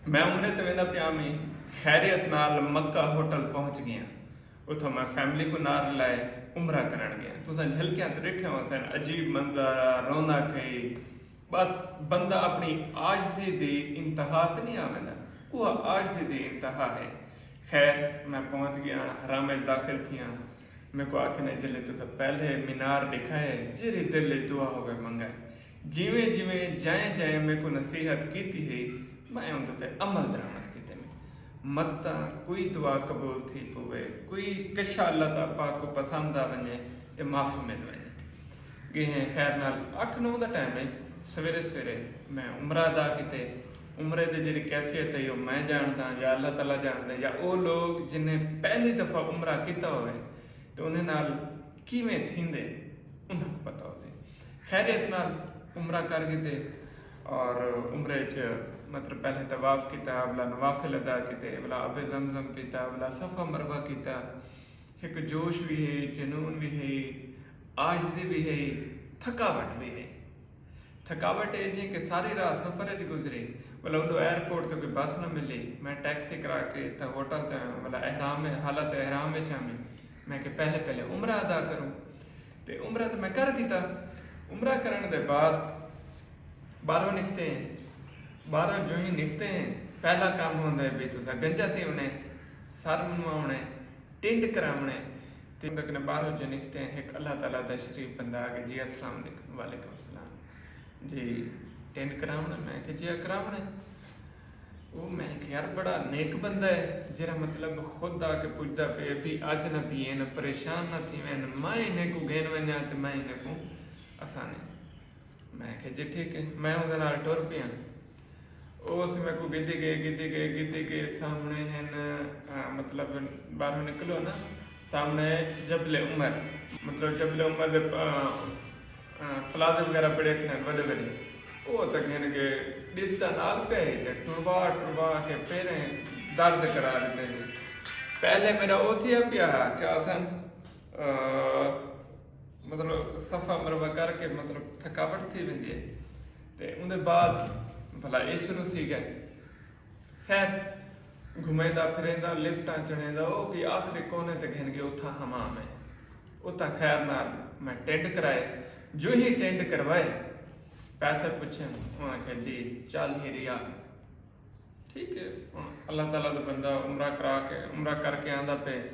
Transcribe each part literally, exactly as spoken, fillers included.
میں عمرے تے ویندا پیا میں خیریت نال مکہ ہوٹل پہنچ گیا۔ اتھاں میں فیملی کو نال لائے عمرہ کرن گیا۔ تساں جھلکیاں تے ڈٹھے ہوسن، عجیب منظر، رونق ہے۔ بس بندہ اپنی عاجزی دی انتہا تے نہیں آ ویندا، وہ عاجزی دی انتہا ہے۔ خیر، میں پہنچ گیا، حرام وچ داخل تھیاں۔ میکوں آکھے نے، جلے تساں پہلے مینار ڈکھائے، جیڑھی دل وچ دعا ہووے منگائے۔ جیویں جیویں جائیں جائیں میکوں نصیحت کیتی ہئی، میں اوندے تے عمل درآمد کیتے نے۔ متاں کوئی دعا قبول تھی پووے، کوئی کشا اللہ تعالیٰ پاک کوں پسند آ ونجے تے معافی مل ونجے۔ گئے ہیں خیر نال، اٹھ نو دا ٹائم ہے، سویرے سویرے میں عمرہ ادا کیتے۔ عمرے دی جیڑھی کیفیت ہے، او میں جاندا یا اللہ تعالیٰ جاندا، یا او لوگ جنہیں پہلی دفعہ عمرہ کیتا ہوئے تے انہیں نال کیویں تھیندے، انہاں کوں پتہ ہوسی۔ خیریت نال عمرہ کر گھدے اور عمرے چ مطلب پہلے طواف کیتا، اولا نوافل ادا کیتے، اولا آب زمزم پیتا، اولا صفا مروہ کیتا۔ ہک جوش وی ہے، جنون وی ہے، عاجزی وی ہے، تھکاوٹ وی ہے۔ تھکاوٹ اے جی کہ ساری رات سفر اچ گزری، ولا اڈو ایئرپورٹ تے کوئی بس نہ ملی۔ میں ٹیکسی کرا کے تے ہوٹل تے، ولا احرام، حالت احرام اچ آمی۔ میں کہ پہلے پہلے عمرہ ادا کروں۔ تے عمرہ تے میں کر گھدا۔ عمرہ کرن دے بعد باہروں نکھتے ہیں۔ باہروں جو ہی نکھتے ہیں، پہلا کام ہوندا ہے بھئی تساں گنجا تھیونے، سر منواونے، ٹنڈ کراونے۔ تے اندر کنے باہروں جو نکھتے ہیں، ہک اللہ تعالیٰ دا شریف بندہ آ کے، جی السلام علیکم، وعلیکم السلام۔ جی ٹنڈ کراونا؟ میں کہ جی کراونا۔ او میں کہ یار بڑا نیک بندہ ہے، جیڑھا مطلب خود آ کے پچھدا پئے، بھئی اج نہ پیئن، پریشان نہ تھیون، میں انہیں کوں گھن ونجاں تے میں انہیں کوں اسانے۔ میں کہ جی ٹھیک ہے۔ میں اوندے نال ٹر پیا۔ او اسی میکوں گھدی گئے، گھدی گئے، گھدی گئے۔ سامنے ہن، آ، مطلب باہروں نکلو نا، سامنے جبل عمر، مطلب جبل عمر دے، آ، آ، پلازے وغیرہ بڑے کھڑے ہن، وڈے وڈے۔ او تے گھن کے ڈسدا نال پیا ہے تے ٹروا ٹروا کے پیریں درد کرا ڈتے۔ پہلے میرا او تھیا پیا ہا، کیا آکھن، آ، مطلب صفا مروہ کر کے مطلب تھکاوٹ تھی ویندی ہے۔ تے اوندے بعد بھلا اے شروع تھی گئے۔ خیر، گھمیندا پھریندا، لفٹاں چڑھیندا، او کہ آخری کونے تے گھن گئے، اتھاں حمام ہے۔ اتھاں خیر نال میں ٹنڈ کرائے۔ جو ہی ٹنڈ کروائے، پیسے پچھے، انہاں آکھیا، جی چالیہہ ریال۔ ٹھیک ہے، ہن اللہ تعالیٰ دا بندہ عمرہ کرا کے، عمرہ کر کے آندا پئے،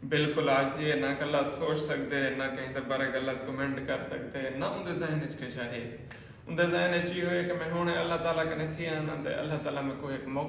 بالکل عاجزی ہے، نہ غلط سوچ سکدے، نہ کہیں دے بارے غلط کمنٹ کر سکدے، نہ اوندے ذہن وچ کجھ ہے۔ اوندے ذہن وچ ایہو ہے کہ میں ہن اللہ تعالیٰ کنے تھی آنا تے اللہ تعالیٰ میکوں ہک موقع